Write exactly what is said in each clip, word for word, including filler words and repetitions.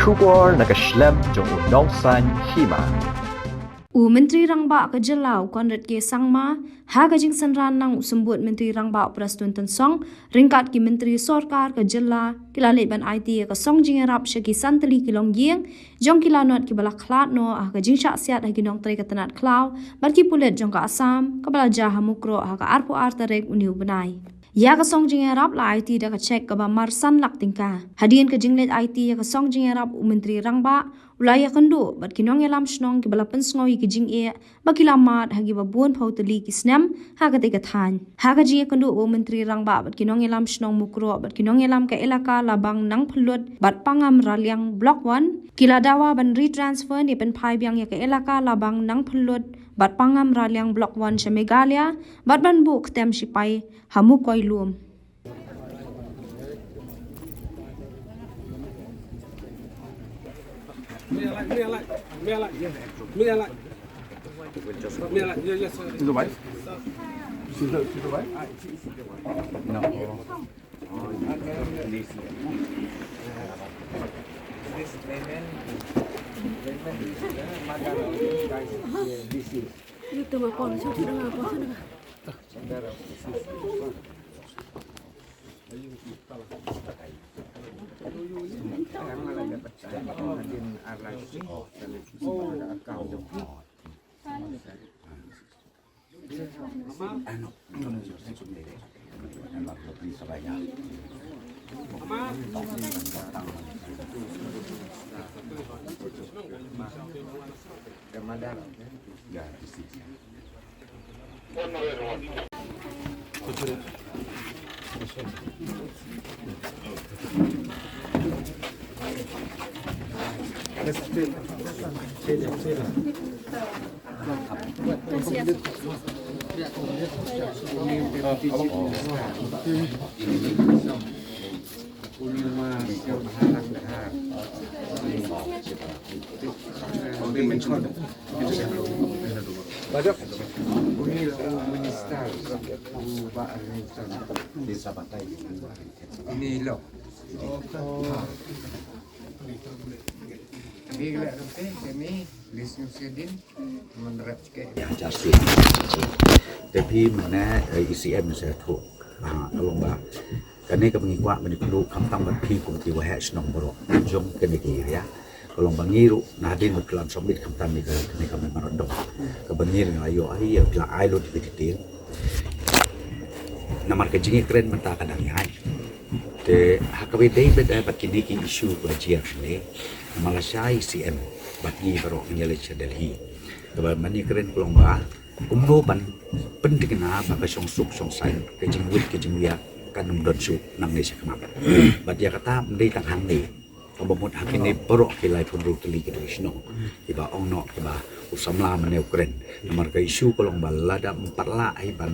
Khubor na ka shlem jong u Nongsaiñ Hima. U Myntri Rangbah ka Jylla u Conrad K Sangma, ha ka jingsynran lang u Symbud Myntri Rangbah u Prestone Tynsong, ryngkat ki Myntri Sorkar ka Jylla, ki la leit ban aiti ïa ka song jingïarap sha ki san tylli ki longïing jong ki lanot kiba la khlad noh ha ka jingshah siat ha ki nongtrei ka tnat khlaw bad ki pulit jong ka Assam, kaba la jia ha Mukroh ha ka arphew ar tarik une u bnai. Ïa ka song jingïarap la aiti da ka cheque kaba mar san lak tyngka. Hadien ka jingleit aiti ïa ka song jingïarap, u Myntri Rangbah u la ïakynduh bad ki nongïalam shnong kiba la pynsngew ïa ki jingeh ba ki la mad ha kiba bun phew tylli ki snem ha katei ka thaiñ. Ha ka jingïakynduh bad u Myntri Rangbah bad ki nongïalam shnong Mukroh bad ki nongïalam ka elaka Labang Nangphyllut bad Pangam Raliang Block One, ki la dawa ban retransfer ne pynphai biang ïa ka elaka Labang Nangphyllut bad Pangam Raliang Block One sha Meghalaya bad ban buh ktem shipai ha Mukoilum. Is the wife? She's the, she's the wife? No. This women, women, mother of these guys, this is. Uni lo u minister u Bah Arifin. Ini lo. Ini lo, ini list nyu sedin. Ïa, just wait. Te phi mynne, eh, E C M sa thoh. Ah, ka long ba kane kaba ngi kwah ban ïakynduh khamtam bad phi kum ki waheh shnong baroh jong kane ka area. Ka long ba ngi ruh na hadien ba ki la submit khamtam ïa kane ka memorandum kaba ngi ruh ngi la ïoh, ai ïa, ki la ai lut ïa ki detail. Namar ka jingïakren mynta ka dang ïaid. Te ha kaba ïadei bad, eh, bad kine ki issue ba jia hangne, namar lashai E C M bad ngi baroh ngi ïaleit sha Delhi. Kaba mynta ngi kren ka long ba kumno ban pynthikna ba ka shongsuk shongsaiñ, ka jingwit ka jingwiak kan ym don shuh nangne sha khmat. Bad ïa kata ym dei tang hangne, kaba mut ha kine baroh ki laiphew hynriew tylli ki shnong kiba ong noh kiba u samla mynne u kren. Namar ka issue ka long ba lada ym pat lah hi ban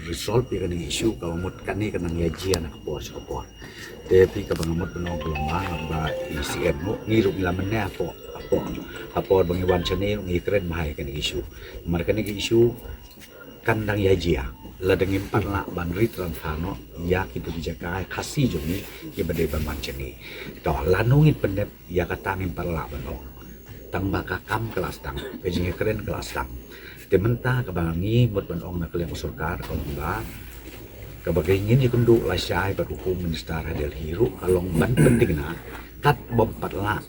resolve ïa kane ka issue, kaba mut kane ka nang ïa jia na ka por sha ka por. Te phi, kaba nga mut ban ong ka long ba, ba E C M ruh, ngi ruh ngi la mynne hapoh, hapoh, hapoh ba ngi wan shane ruh ngi kren bha ïa kane ka issue. Namar kane ka issue kan dang ïa jia lada ngim pat lah ban retransfer noh ïa kito ki jaka Khasi jong ngi kiba dei ban wan shane. To, lano ngin pyndep ïa kata ngim pat lah ban ong. Tang ba ka kam ka la sdang, ka jingïakren ka la sdang. Te mynta kaba ngi mut ban ong na ka liang u sorkar ka long ba, kaba ngi ngin ïakynduh lashai bad u Home Minister ha Delhi ruh ka long ban pynthikna kat bym pat lah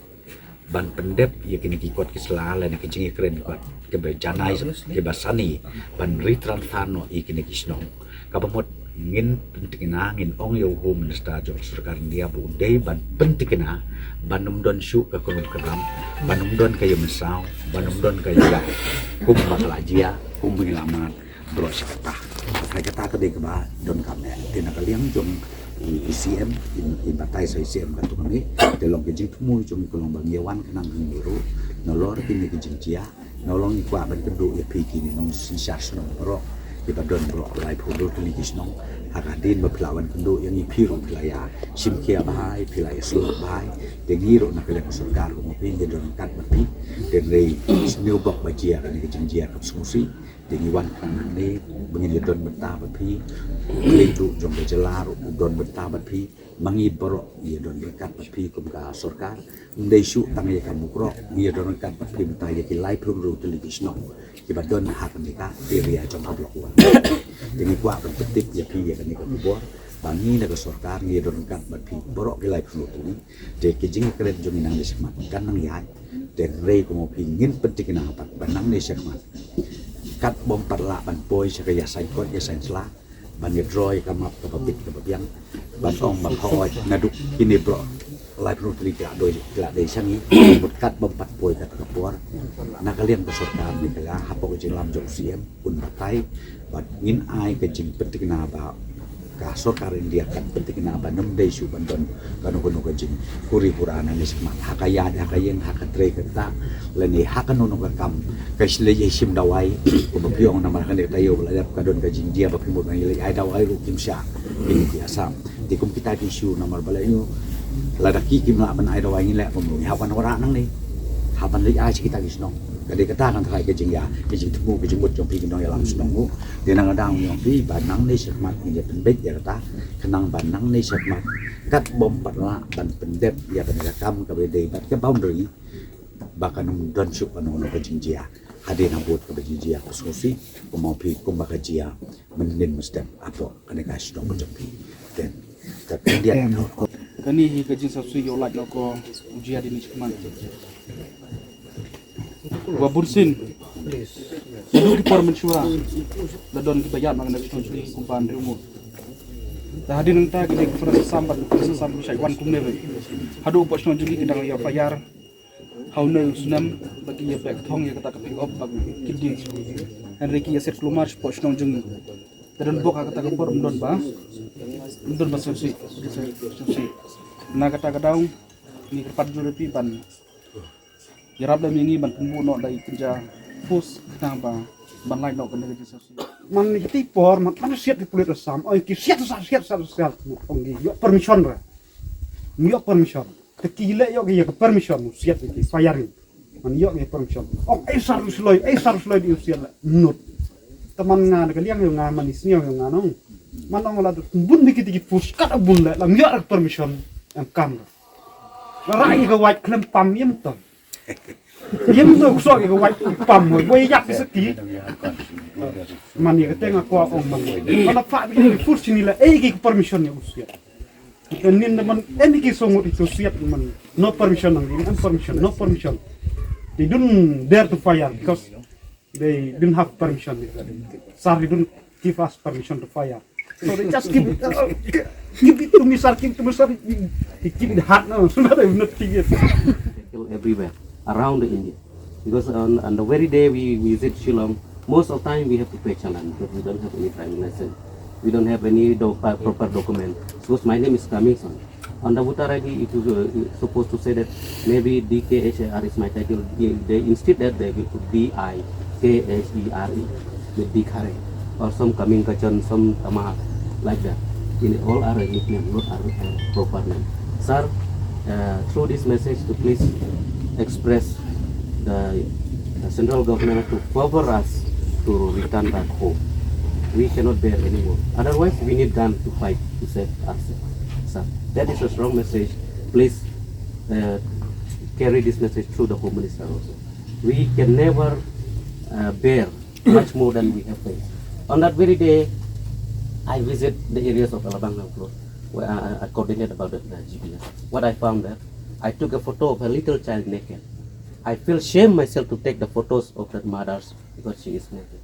ban pyndep ïa kine ki kot ki sla lane ki jingïakren ki kot kiba janai kiba sani ban retransfer noh ïa kine ki shnong. Kaba mut ngin pynthikna, ngin ong ïa u Home Minister jong ka sorkar India ba u dei ban pynthikna ban ym don shuh ka kynrum kynram, ban ym don ka ïa mynsaw, ban ym don ka ïa kum ba ka la jia, kum ba ngi la mad baroh shi katta. Ka kata ka dei kaba donkam eh. Te na ka liang jong i, i C M, i, i batai sa i C M katto katne, te long ka jingthmu jong i ka long ba ngi ïa wan khnang hangne ruh nalor kine ki jingjia. Nalor ngi kwah ban kynduh ïa phi kine nongsynshar shnong baroh, kiba don baroh laiphew hynriew tylli ki shnong, Ha ka dien ba phi la wan kynduh ïa ngi, phi ruh phi la ïa shim khia bha, phi la ïa sngewbha. Te ngi ruh na ka liang ka sorkar kum ma phi ngi don ryngkat bad phi. Te hynrei sniew bok ba jia kane ka jingjia kaba sngewsih. Te ngi wan khnang hangne ba ngin ïa don bynta bad phi. U khlei duh jong ka jylla ruh u don bynta bad phi. Ma ngi baroh ngi ïa don ryngkat bad phi kum ka sorkar. Ym dei shuh tang ïa ka Mukroh, ngi ïa don ryngkat bad phi mynta ïa ki laiphew hynriew tylli ki shnong kiba don ha kane ka area jong ka Block One. Te ngi kwah ban pyntip ïa phi ïa kane ka khubor ba ngi na ka sorkar ngi ïa don ryngkat bad phi baroh ki laiphew hynriew tylli. Te ki jingkren jong ngi nangne shakhmat kan nang ïaid. Te hynrei kum ma phi ngin pynthikna pat ba nangne shakhmat kat bym pat lah ban poi sha ka ïasaiñ koit ïasaiñ sla, ban ïa draw ïa ka map kaba bit kaba biang, ban ong ba hooid naduh kine baroh laiphew hynriew tylli ki la dei, ki la dei sha ngi. Mut kat bym pat poi kata ka por, na ka liang ka sorkar Meghalaya hapoh ka jingïalam jong u C M un batai. Bad ngin ai ka jingpynthikna ba ka sorkar India kan pynthikna ba ym dei shuh ban don kano kano ka jinghuri hura nangne shakhmat ha ka ïa, ha ka ïing, ha ka trei ka ktah, lane ha kano kano ka kam ka shlei ïa shim dawai. Kum ba phi ong namar kane ka taïew ba la dep ka don ka jingjia ba phi mut ban ïa leit ai dawai ruh kim shah, kim ïa sam. Te kum kita ki issue namar ba la ïoh lada ki kim lah ban ai dawai ngi leh kumno, ngi hap ban wanrah nangne, hap ban leit ai sha kita ki shnong. Ka dei kata kan tharai ka jingïa, ka jingthmu, ka jingmut jong phi ki nongïalam shnong ruh. Te nang ka dang ong ïa phi ba nangne shakhmat ngin ïa pynbeit ïa kata, khnang ba nangne shakhmat kat bym pat lah ban pyndep ïa kane ka kam kaba dei bad ka boundary, ba kan ym don shuh kano kano ka jingjia hadien habud kaba jingjia kaba sngewsih, kum ma phi, kumba ka jia mynnin mynstep hapoh kane ka shnong ka jong phi. Te ka khyndiat. Kane hi ka jingsngewsih ïoh lait noh ko u jia dini shakhmat. Wa bun sien. Naduh ki por mynshuwa la don kiba ïaid ma kane ka shnong jong ngi kumba hynriew ngut. Te hadien nangta ki dei ki para sam bad ki para sam ki shait wan kumne beit. Haduh hapoh shnong jong ngi ki dang ïa fire ha une u snem ba ki ïa beh thong ïa kata ka pick up ba ki dei. Hynrei ki ïa set kulmar shapoh shnong jong ngi. Te don bok ha kata ka por ym don ba, ym don ba sngewsih, sngewsih. Na kata ka daw ngi kyrpad jur ïa phi ban ïarap lem ïa ngi ban pynbuh noh da i kynja force khnang ba ban lait noh kane ka jingsngewsih. Man ïa kata i por man, man siat ki pulit Assam, oi ki siat sa siat sa siat, ong ki ïoh permission re. Ym ïoh permission. Te ki leh ïoh ki ïa ka permission, siat ki fire ngi. Man ïoh ki permission. Ong ei sar u sloi, ei sar u sloi di u siat leh. Nut. Te man nga na ka liang ïoh nga man i sniew ïoh nga nong. Man ong la bun di ki ti ki force kat bun leh, lam ïoh ka permission. Em kam. Nga rai ka wait khlem pam ïem to. Ïem to ksok ka wait pam mo. Boi yak ki seki. Man ïa ka teng ko ong man. Mana fa ki force ni la ei ki permission ïa u siat. Nin da man ei ki songut itu siat man. No permission nang, em permission, no permission. They don't dare to fire because they didn't have permission. Sir, he didn't give us permission to fire. So they just give it, uh, give it to me, sir, give it to me, sir. He, he give it hard now. So that I will not give it. Kill everywhere around the India. Because on, on the very day we visit Shillong, most of the time we have to pay challan because we don't have any driving license. We don't have any do, pa- proper document. Suppose my name is Comingson. On the voter I D, it is uh, supposed to say that maybe D K H A R is my title. They, they instead that they will put D I K H E R E, the Dikhare, or some Comingkachan, some Tamar, like that. In all are a nickname, not a, a proper name. Sir, uh, through this message to please express the, the central government to favor us to return back home. We cannot bear anymore. Otherwise, we need gun to fight to save ourselves. Sir, that is a strong message. Please uh, carry this message through the Home Minister also. We can never uh, bear much more than we have faced. On that very day, I visit the areas of Alabang Nangplo, where I, I coordinate about the, the G B S. What I found there, I took a photo of a little child naked. I feel shame myself to take the photos of that mothers because she is naked.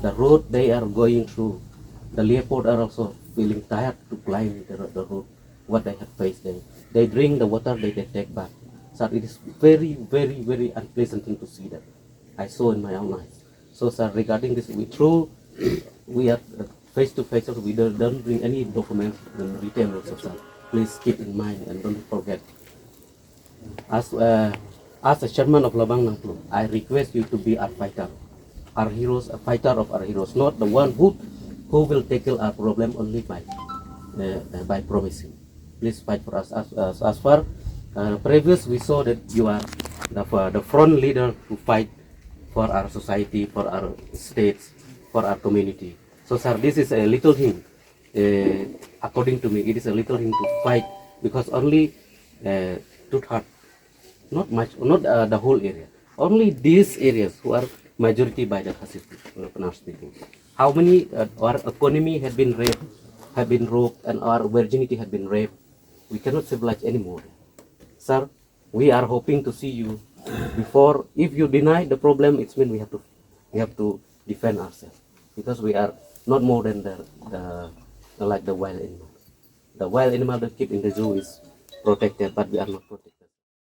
The road they are going through, the leopard are also feeling tired to climb the, the road. What they have faced, they, they drink the water, they, they take bath. Sir, it is very, very, very unpleasant thing to see that. I saw in my own eyes. So, sir, regarding this, we through we are uh, face to face, we don't, don't bring any documents in written also, sir. Please keep in mind and don't forget. As uh, as a chairman of Labang Nangplo, I request you to be our fighter, our heroes, a fighter of our heroes, not the one who who will tackle our problem only by uh, uh, by promising. Please fight for us as, as, as far uh, previous we saw that you are the, uh, the front leader to fight for our society, for our states, for our community. So, sir, this is a little thing. Uh, according to me, it is a little thing to fight because only uh, two third, not much, not uh, the whole area. Only these areas who are majority by the Khasi people, uh, Khasi people. How many uh, our economy had been raped, had been robbed, and our virginity had been raped. We cannot civilize anymore. Sir, we are hoping to see you before. If you deny the problem, it's mean we have to we have to defend ourselves because we are not more than the, the like the wild animal. The wild animal that keep in the zoo is protected, but we are not protected.